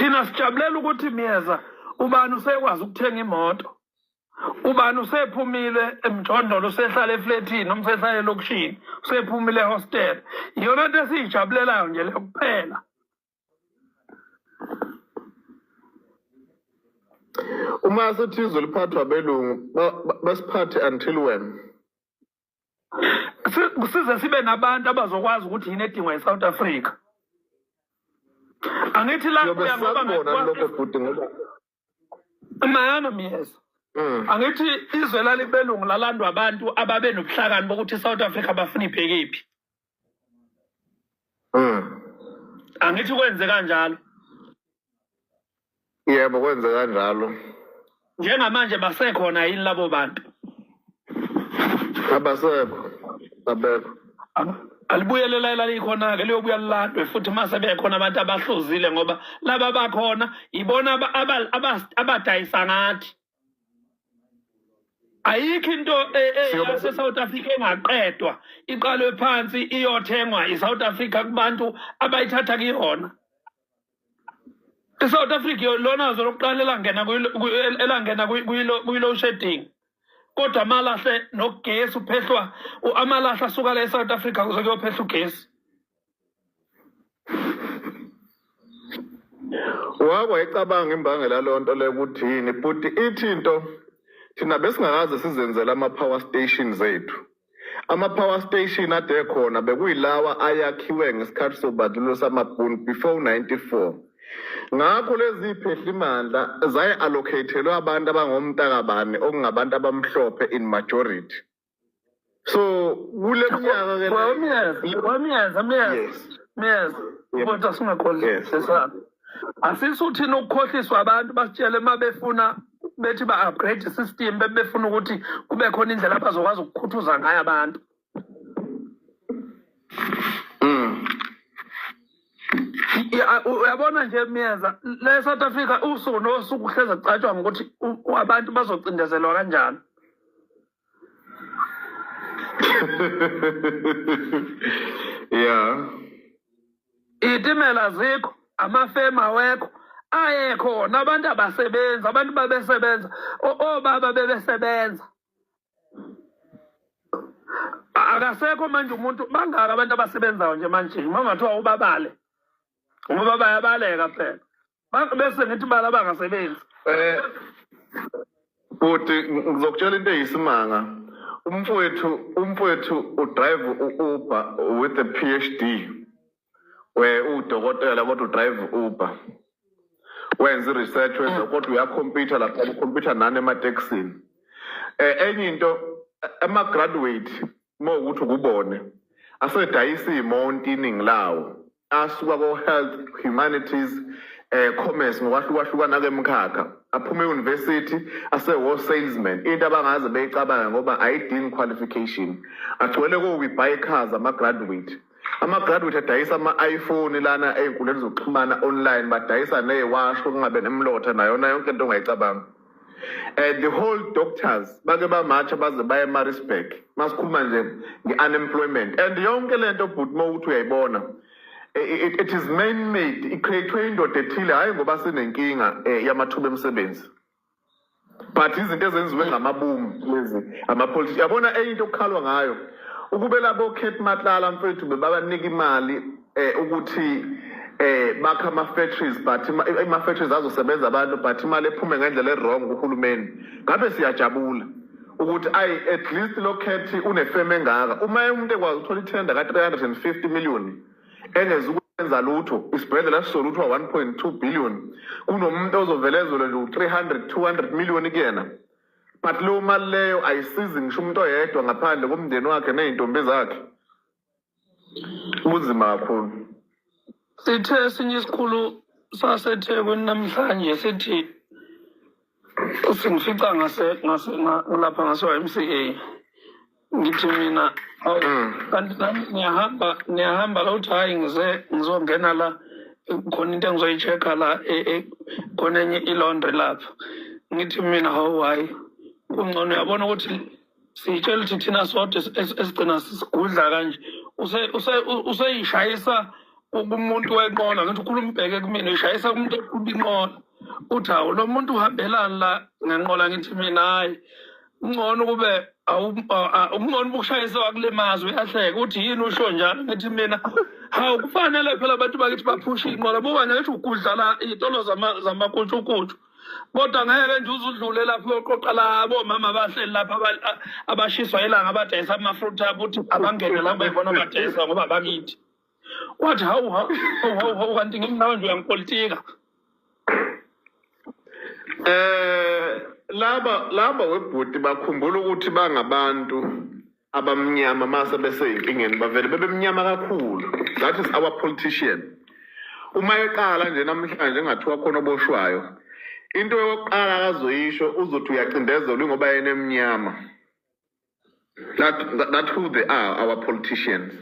Thina sijabulela ukuthi Myeza ubani usekwazi ukuthenga imoto, ubani usephumile emjondolo, usehlala efletini noma usehlala elokishini, usephumile ehostela. Iyona nto esiyijabulelayo nje leyo kuphela. Uma sithi izwe liphathwa abelungu, basiphathe until when? Size sibe nabantu abazokwazi ukuthi yini edingwa yiSouth Africa. Angithi la Siyobe sakubona lokho bhuti ngoba Mayana Myeza. Angithi izwe lalibelungu lalandwa abantu ababe nobuhlakani bokuthi iSouth Africa bafuna ibhekephi. Angithi kwenze kanjalo. Yebo, kwenze kanjalo. Njengamanje basekhona yini labo bantu? Abasekho, abekho. Alibuyelela elalikhona-ke, liyobuya lilandwe futhi uma sebekhona abantu abahluzile, ngoba laba bakhona yibona abadayisa ngathi. Ayikho into yase-South Africa engaqedwa iqalwe phansi iyothengwa i-South Africa kubantu abayithatha kuyona. I-South Africa lona zwe lokuqala elangena elangena kwi-load shedding, kodwa amalahle nogesi uphehlwa, amalahle asuka la e-South Africa kuze kuyophehla ugesi. Wake wayicabanga imbangela leyo nto leyo ukuthi yini bhuti? Ithi into thina besingakaze sizenzele ama-power stations ethu. Ama-power station ade ekhona bekuyilawa ayakhiwe ngesikhathi sobandlululo samabhunu before 94. Ngakho lezi phehlimandla zaye-allocatelwe abantu abangomntakabani, okungabantu abamhlophe in majority. So kule minyaka ke Wamyeza, Myeza. Yes. Myeza. Yebo. Kodwa singakhohlisana. Asisuthini ukukhohliswa abantu basitshele uma befuna bethi ba-upgrade system, befuna ukuthi kube khona indlela abazokwazi ukukhuthuza ngayo abantu. Uyabona nje Myeza, le South Africa usuku nosuku kuhleze kucatshwa ngokuthi abantu bazocindezelwa kanjani. Itimela zikho, amafemu awekho, ayekhona abantu abasebenzi, abantu babesebenza, obaba bebesebenza. Akasekho manje umuntu, bangaka abantu abasebenzayo nje manje, uma kungathiwa ubabale, ngoba bayabaleka phela. Bese ngithi bala abangasebenzi. Bhuti, ngizokutshela into eyisimanga. Umfowethu udrive u-Uber with a PhD. We udokotela kodwa udrive Uber. Wenza i-research, wenza kodwa uyakhompyutha lapha, ukhompyutha nani ematekisini. Enye into, ama-graduate uma ukuthi ukubone asedayisa iy'monto, iningi lawo asuka ko-health, humanities, commerce ngokwahlukahlukana kwemikhakha, aphuma e-university ase-wo salesman, into abangaze beyicabanga ngoba ayidingi qualification. Agcwele ko-We Buy Cars ama-graduate adayisa ama-iPhone lana ey'nkundleni zokuxhumana online, badayisa ney'washo kungabe nemlotha nayona yonke into ongayicabanga. The whole doctors bake bamatsha baze baye eMaritzburg. Masikhuluma nje nge-unemployment and yonke lento bhuti, uma ukuthi uyayibona, it is man made, i-create-we indoda ethile, hhayi ngoba sinenkinga yamathuba emisebenzi, but izinto ezenziwe ngamabomu lezi amapolitiki. Yabona, enye into okukhalwa ngayo, ukube labo Cat Matlala mfethu bebabanika imali ukuthi bakha ama-factories, but ama-factories azosebenza abantu, but imali ephume ngendlela e-wrong kuhulumeni, ngabe siyajabula ukuthi ayi, at least lo Cat unefemu engaka. Uma umuntu ekwazi ukuthola ithenda ka-350 million engezukwenza lutho, isibhedlela sizolutho 1.2 billion, kunomuntu ozovelezelwe nje u-300 200 million kuyena, but leyo mali leyo ayisizi ngisho umuntu oyedwa ngaphandle komndeni wakhe ney'ntombi zakhe. Kunzima kakhulu. Sithe esinye isikhulu saseThekwini namhlanje sithi singifica ngase lapha ngase-YMCA, ngithi mina, "Hawu, kanti nami niyahamba, niyahamba la?" Uthi, "Hhayi, ngize ngizongena la, khona into engizoyi-check-a la, khona enye i-laundry lapha." Ngithi mina, "Hawu, hhayi, kungcono." Uyabona ukuthi siyitshela ukuthi thina sodwa esigcina sigudla kanje, useyishayisa. Kumuntu wenqola, ngithi ukhuluma ubheke kumina, uyishayisa kumuntu eqhuba inqola, uthi hawu, lo muntu uhambelani la ngenqola? Ngithi mina hhayi, kungcono kube kungcono ukushayisa wakulimaza. Uyahleka, uthi yini usho njalo? Ngithi mina hawu, kufanele phela abantu bakithi baphushe iy'nqola. Buka nje, ngithi ugudla la iy'tolo zamakutshukutshu, kodwa ngeke nje uze udlule lapho uyoqoqa labo mama abahleli lapha abashiswa ilanga, abadayisa ama-fruit abo, uthi abangene la beyibona abadayisa ngoba bakithi. Wathi hawu hawu hawu hawu, kanti ngimnawe nje uyangipolitika. Laba webhuti bakhumbula ukuthi bangabantu abamnyama, mase beseyinkingeni bavele bebemnyama kakhulu. That is our politician. Uma eqala nje namhlanje engathiwa khona oboshwayo, into yokuqala akazoyisho uzothi uyacindezelwa ngoba yena emnyama. That who they are, our politicians.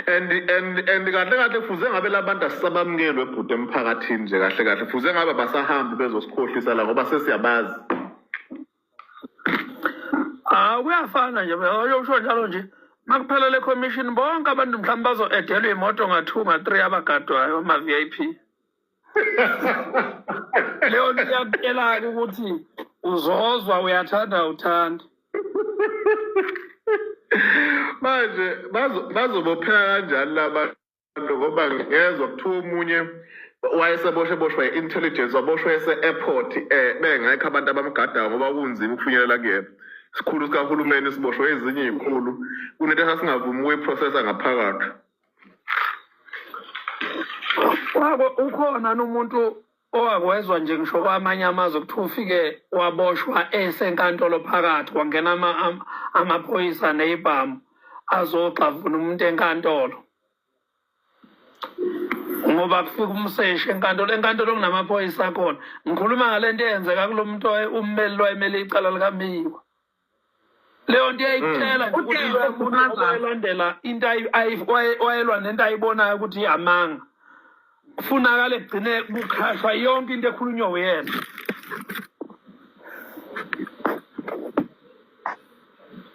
And kahle kahle kufuze ngabe labantu asisabamukelwe ebhuti emphakathini nje. Kahle kahle fuze ngabe basahambi bezosikhohlisa la ngoba sesiyabazi. Ah, kuyafana nje, uyosho njalo nje makuphela le commission, bonke abantu mhlawumbe bazo-edelwa imoto nga-two, nga-three, abagadwayo ama-VIP. Leyo nto iyakutshela-ke ukuthi uzozwa uyathanda uthanda. Manje bazobopheka kanjani labantu? Ngoba ngezwa kuthiwa omunye wayeseboshwe boshwa i-intelligence, waboshwa ese-airport, bengekho abantu abamgadayo ngoba kunzima ukufinyelela kuyena. Isikhulu sikahulumeni siboshwe ezinye iy'khulu, kunento esasingavumi ukuyiprocessa ngaphakathi. Wako ukhona nomuntu owakwezwa nje, ngisho kwamanye amazwe, kuthiwa ufike waboshwa esenkantolo phakathi, kwangena amaphoyisa ney'bhamu azogxavuna umuntu enkantolo, ngoba kufika umseshi enkantolo, enkantolo kunamaphoyisa akhona. Ngikhuluma ngale nto eyenzeka kulo muntu ummeli lwayemele icala likaMeyiwa. Leyo nto iyayitshela nje ukuthi Uthe loyo muntu owayelandela into wayelwa nento ayibonayo ukuthi iyamanga, kufunakala egcine kukhashwa yonke into ekhulunywa uyena.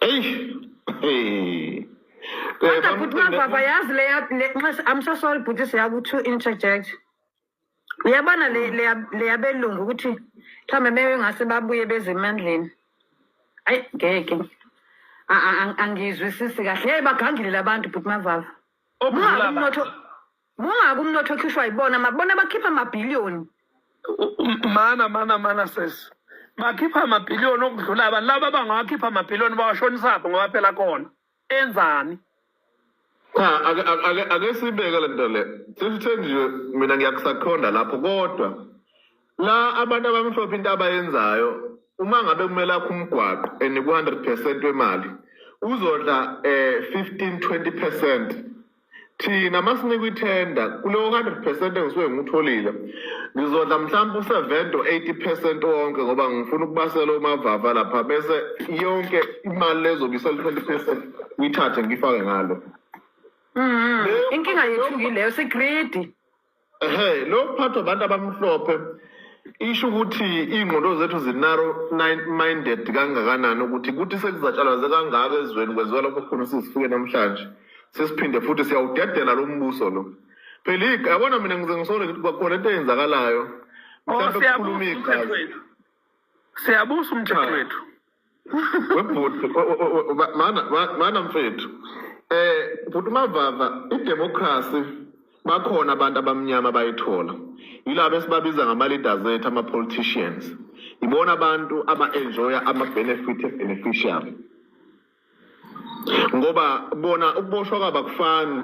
Eyi, hey. Kodwa bhuti Mavava, yazi leya I'm so sorry bhuti, siyaku to interject. Uyabona le leyabelungu ukuthi mhlawumbe bengase babuye beze emandleni. Ayi ngeke. Angizwisisi kahle. Hey, bagangile labantu bhuti Mavava. Okudlula Mungaka umnotho, mungaka umnotho okhishwa yibona, mabona bakhipha amabhiliyoni. Mana mana mana sesi, bakhipha amabhiliyoni okudlula abantu laba abangawakhipha amabhiliyoni, bawashonisaphi? Ngoba phela kona enzani? Cha, ake sibeke le nto le. Sesithe nje mina ngiyakusakhonda lapho, kodwa la abantu abamhlophe into abayenzayo, uma ngabe kumele akhe umgwaqo and ku-100% wemali uzodla 15 20%. Thina masinikwa ithenda, kuleyo 100% engisuke ngiwutholile ngizodla mhlawumbe u-70 or 80% wonke, ngoba ngifuna ukubasela omavava lapha, bese yonke imali lezobe isele 20% ngiyithathe ngiyifake ngalo. Inkinga yethu yileyo, si-greedy. Ehe, lo kuphathwa abantu abamhlophe isho ukuthi iy'ngqondo zethu zi-narrow minded kangakanani, ukuthi kuthi sekuzatshalazwe kangaka ezweni, kwenziwa lokho khona sizifike namhlanje, sesiphinde futhi siyawudedela lo mbuso lo. Phela yabona mina ngize ngisole ngithi kwakhona into eyenzakalayo. Oh, Mhlawumbe siyabusa kukhuluma umthetho igazi. wethu, siyabusa umthetho Cha. wethu. Webhuti, mana mfethu, bhuti Mavava, idemocracy bakhona abantu abamnyama bayithola, yilabo esibabiza ngama-leaders ethu, ama-politicians, ibona abantu aba-enjoya ama-benefit e-beneficiary, ngoba bona ukuboshwa kwabo akufani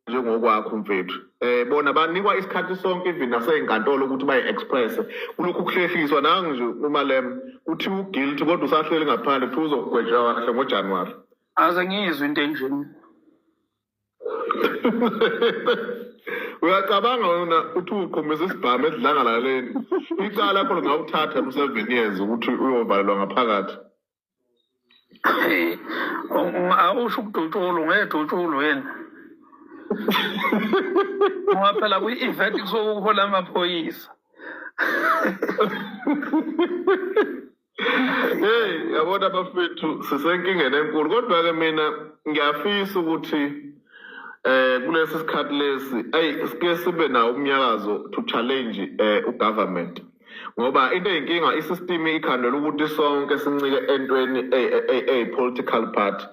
njengokwakho mfethu. Bona banikwa isikhathi sonke, even nasey'nkantolo, ukuthi bayi-express. Kulokhu kuhlehliswa nangu nje uMalema, kuthiwa u-guilty kodwa usahleli ngaphandle, kuthiwa uzogwetshwa kahle ngoJanuwari. Aze ngiyizwe into enjeni. Uyacabanga wena uthi uqhumisa isibhamu esidlangalaleni, icala lakho lingawuthatha mu-7 years ukuthi uyovalelwa ngaphakathi. Awusho ukudutshulwa, ungedutshulwe yini? Ngoba phela kwi-event kusuke kuhola amaphoyisa. Hey, yabona bafethu, sisenkingeni enkulu, kodwa-ke mina ngiyafisa ukuthi Kulesi sikhathi lesi, ey, sike sibe nawo umnyakazo to challenge ugovernment. Ngoba into eyinkinga, isystem ikhandela ukuthi sonke sincike entweni ey political party.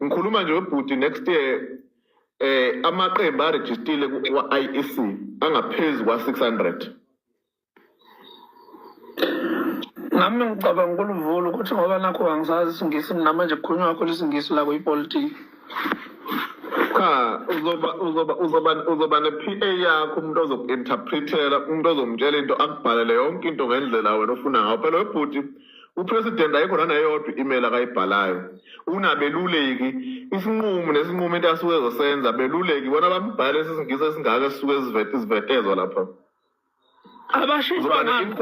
Ngikhuluma nje webhuti, next year amaqembu arejistile ku-IEC angaphezulu kwa-600. Nami ngicabanga ukuluvula ukuthi ngoba nakho angisazi isiNgisi, namanje kukhulunywa kakhulu isiNgisi la kuyipolitiki. Cha, uzoba ne-PA yakho, umuntu ozoku-interpretela, umuntu ozomtshela into, akubhalele yonke into ngendlela wena ofuna ngayo. Phela webhuti, upresident ayikho naneyodwa i-email akayibhalayo. Unabeluleki, isinqumo nesinqumo, into asuke ezosenza, beluleki bona bambhale isiNgisi esingaka esisuke sivetezwa lapha. Abashintshwa ngani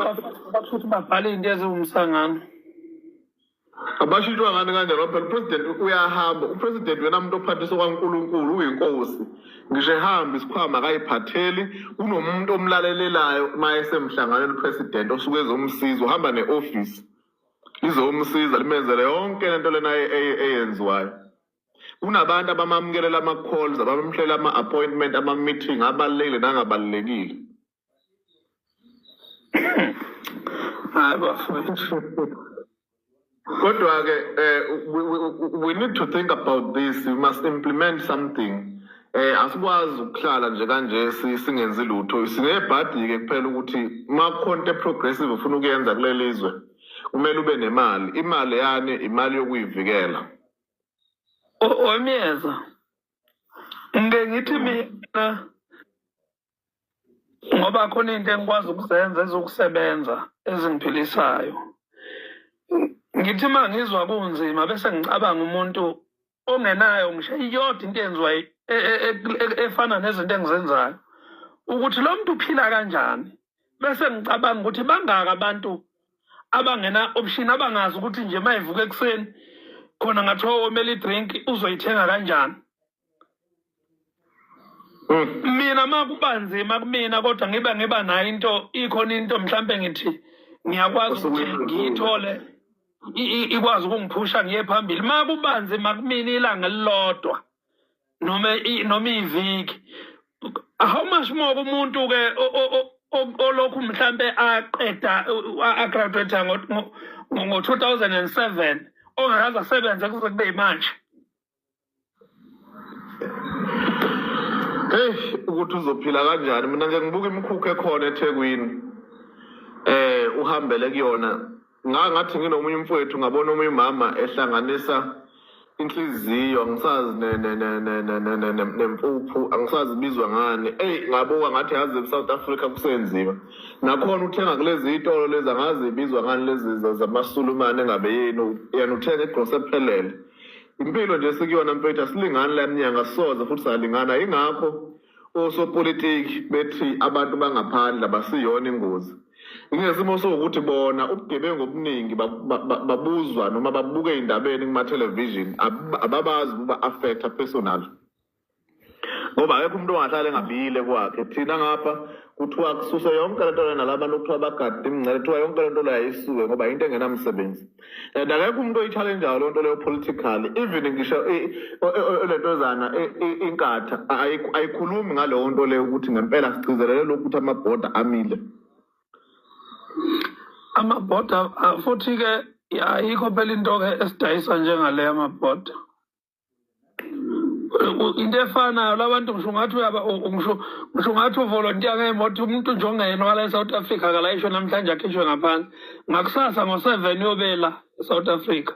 bakuthi babhale into eziwumsangano? Abashintshwa ngani kanjani? Ngoba phela upresident uyahamba, upresident wena muntu ophathiswa kwaNkulunkulu, uyinkosi. Ngisho ehamba, isikhwama akayiphatheli, kunomuntu omlalelelayo uma esemhlanganweni upresident, osuke ezomsiza. Uhamba ne-office izomsiza, limenzele yonke lento lena eyenziwayo. Kunabantu abamamukelela ama-calls, abamhlela ama-appointment, ama-meeting abalulekile nangabalulekile. Hayi bafowethu. Kodwa-ke we need to think about this. We must implement something. Asikwazi ukuhlala nje kanje singenzi lutho. Sinebhadi-ke kuphela ukuthi uma kukhona into e-progressive ufuna ukuyenza kuleli zwe, kumele ube nemali. Imali yani? Imali yokuyivikela. Wemyeza, ngike ngithi mina, ngoba khona into engikwazi ukuzenza ezokusebenza ezingiphilisayo, ngithi uma ngizwa kunzima bese ngicabanga umuntu ongenayo ngisho iyodwa into eyenziwa efana nezinto engizenzayo, ukuthi lo muntu uphila kanjani, bese ngicabanga ukuthi bangaka abantu abangena option, abangazi ukuthi nje uma evuka ekuseni khona ngathiwa womela idrink uzoyithenga kanjani. Mina uma kuba nzima kumina, kodwa ngiba nayo into, ikhona into mhlampe ngithi ngiyakwazi ukuthi ngiyithole, ikwazi ukungiphusha ngiye phambili. Uma kuba nzima kumina ilanga elilodwa noma iviki, how much more kumuntu ke olokhu mhlampe aqeda agraduate ngo-2007, ongakaze asebenze kuze kube yimanje? Hey, ukuthi uzophila kanjani? Mina nje ngibuka imikhukhu ekhona eThekwini, uhambele kuyona, ngathi nginomunye umfowethu, ngabona omunye umama ehlanganisa inhliziyo, angisazi nempuphu, angisazi ibizwa ngani. Eyi, ngabuka ngathi yazi e-South Africa kusenzima. Nakhona uthenga kulezi zitolo lezi, angazi ibizwa ngani, lezi zamasulumane engabe yini, yena uthenga igrosa ephelele. Impilo nje sikuyona mfethu, asilingani la emnyango, asisoze futhi salingana. Ingakho osopolitiki bethi abantu bangaphandle abasiyona ingozi. Ingesimo sokuthi bona ubugebengu obuningi babuzwa noma babuke ey'ndabeni kuma-television, ababazi ukuba-affecta personal, ngoba akekho umuntu ongahlala engabiyile kwakhe. Thina ngapha kuthiwa kususe yonke lento lena, nalabantu kuthiwa bagade imingcele, kuthiwa yonke lento leyo ayisuke ngoba into engenamsebenzi, and akekho umuntu oyi-challengeayo leyo nto leyo politically. Even ngisho lentozana inkatha ayikhulumi ngaleyo nto leyo, ukuthi ngempela sigcizelele lokhu ukuthi amabhoda amile. Amabhoda, futhi-ke ayikho phela into-ke esidayisa njengale amabhoda, into efanayo labantu. Ngisho ungathi uyaba ngisho ungathi uvolontiya ngemoto, umuntu nje ongeyena wala e-South Africa akalayishwe namhlanje, akhishwe ngaphandle, ngakusasa ngo-7 uyobela e-South Africa.